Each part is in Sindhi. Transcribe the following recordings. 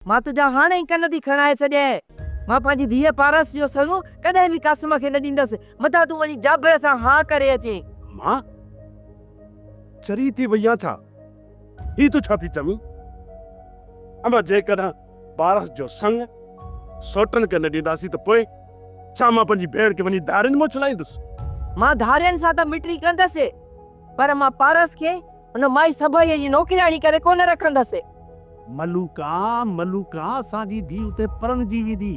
مان تنهنجا هاڻي ئي ڪن ٿي کڻائي ڇڏيانء. مان پنهنجي ڌيء پارس جو سڱ ڪڏهن به قاسم کي نه ڏيندس. متان تون وڃي جابر سان ها ڪري اچين. مان چري ٿي وئي آهيان ڇا؟ هي تون ڇا ٿي چوين؟ اما جيڪڏهن پارس جو سڱ سوٽن کي نه ڏينداسين ته پوء ڇا مان پنهنجي ڀيڻ کي وڃي ڌارين ۾ اڇلائيندس؟ مان ڌارين سان ته مٽي ڪندس، پر مان پارس کي ان مائي سڀائيء جي نوڪرياڻي ڪري ڪونه رکندس. ملوڪا، ملوڪا، اسان جي ڌيء اتي پرڻجي ويندي،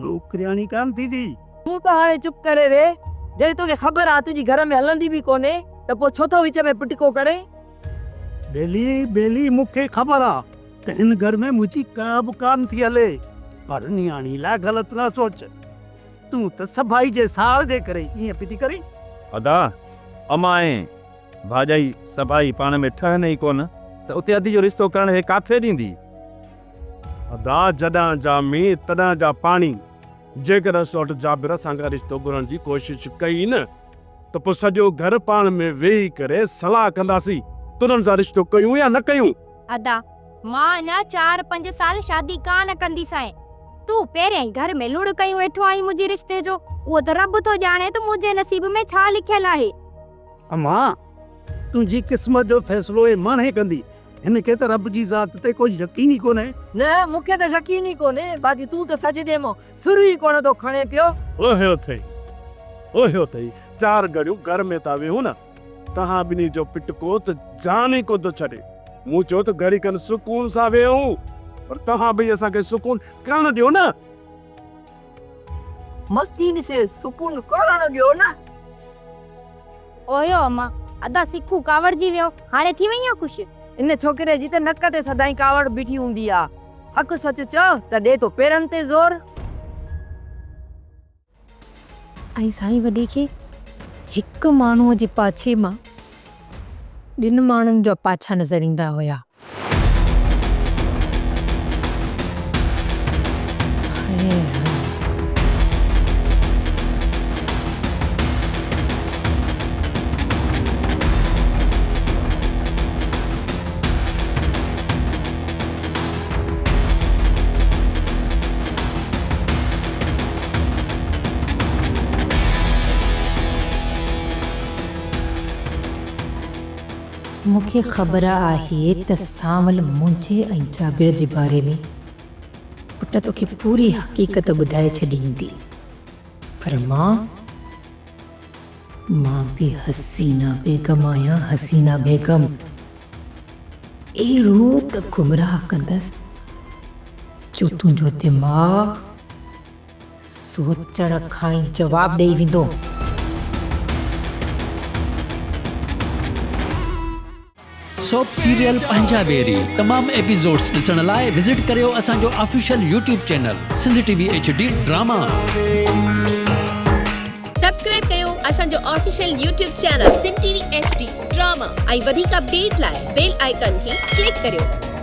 نوڪرياڻي ڪانه ٿيندي. تون ته هاڻي چپ ڪري ويهه، جڏهن توکي خبر آهي تنهنجي گهر ۾ هلندي به ڪونهي ته پوء ڇو ٿو وچ ۾ پٽڪو ڪرين؟ ٻيلي، ٻيلي، مون کي خبر آ ته هن گهر ۾ منهنجي ڪا به ڪانه ٿي هلي، پر نياڻي لاء غلط نه سوچ. تون ته سڀائي جي ساڙ جي ڪري ائين پئي ٿي ڪرين. ادا، امان ۽ ڀاڄائي سڀائي پاڻ ۾ ٺهن ئي ڪونه ته اتي ادي جو رشتو ڪرڻ هي ڪاٿي ڏيندي؟ ادا، جڏهن جا مينهن تڏهن جا پاڻي. جيڪڏهن سوٽ جابر اسان کان رشتو گهرڻ جي ڪوشش ڪئي نه ته پوء سڄو گهر پاڻ ۾ ويهي ڪري صلاح ڪنداسين ته انهن سان رشتو ڪيون يا نه ڪيون. ادا، مان اڃا چار پنج سال شادي ڪا نه ڪنديسانء. تون پهريائين گهر ۾ لڙ ڪيون ويٺو آهين منهنجي رشتي جو. اهو ته رب ٿو ڄاڻي ته منهنجي نصيب ۾ ڇا لکيل آهي. امان، تنهنجي قسمت جو فيصلو هي ماڻهي ڪندي. هن کي ته رب جي ذات تي ڪو يقين ئي ڪونهي. نه، مون کي ته يقين ئي ڪونهي. باقي تون ته سجدي مان سر ئي ڪونه ٿو کڻين پيو. اهو اٿئي، اهو اٿئي. چار گهڙيون گهر ۾ ٿا ويهون نه، توهان ٻنهي جو پٽڪو ته جان ئي ڪونه ٿو ڇڏي. مون چيو ته گهڙي کن سڪون سان ويهون، پر توهان ٻئي اسان کي سڪون ڪرڻ ڏيو نه. مستي ڏسي سڪون ڪرڻ ڏيو نه. اوهيو اما، ادا سڪو ڪاوڙجي ويو، هاڻي ٿي وئين آن خوش؟ ان ڇوڪري جي ته نڪ تي سدائين ڪاوڙ بيٺي هوندي آ. حق سچ چئه ته ڏي ٿو پيرن تي زور. ۽ سائين وڏي کي هڪ ماڻهوء جي پاڇي مان ٻن ماڻهن جا پاڇا نظر ايندا هيا. High high. مون کي خبر آهي ته سانول منهنجي ۽ جابر جي باري ۾ پٽ توکي پوري حقيقت ٻڌائي ڇڏيندي پر مان مان به حسينه بيگم آهيان حسينه بيگم. اهڙو ته گمراهه ڪندس جو تنهنجو دماغ سوچڻ کان ئي جواب ڏئي ويندو. سوپ سيريل پنهنجا ويري تمام ايپيسوڊز ڏسڻ لاء وزٽ ڪريو اسان جو official YouTube channel Sindh T V H D drama. Subscribe ڪيو اسان جو official YouTube channel Sindh T V H D drama ۽ وڌيڪ اپڊيٽ لاء بيل آئيڪان کي ڪلڪ ڪريو.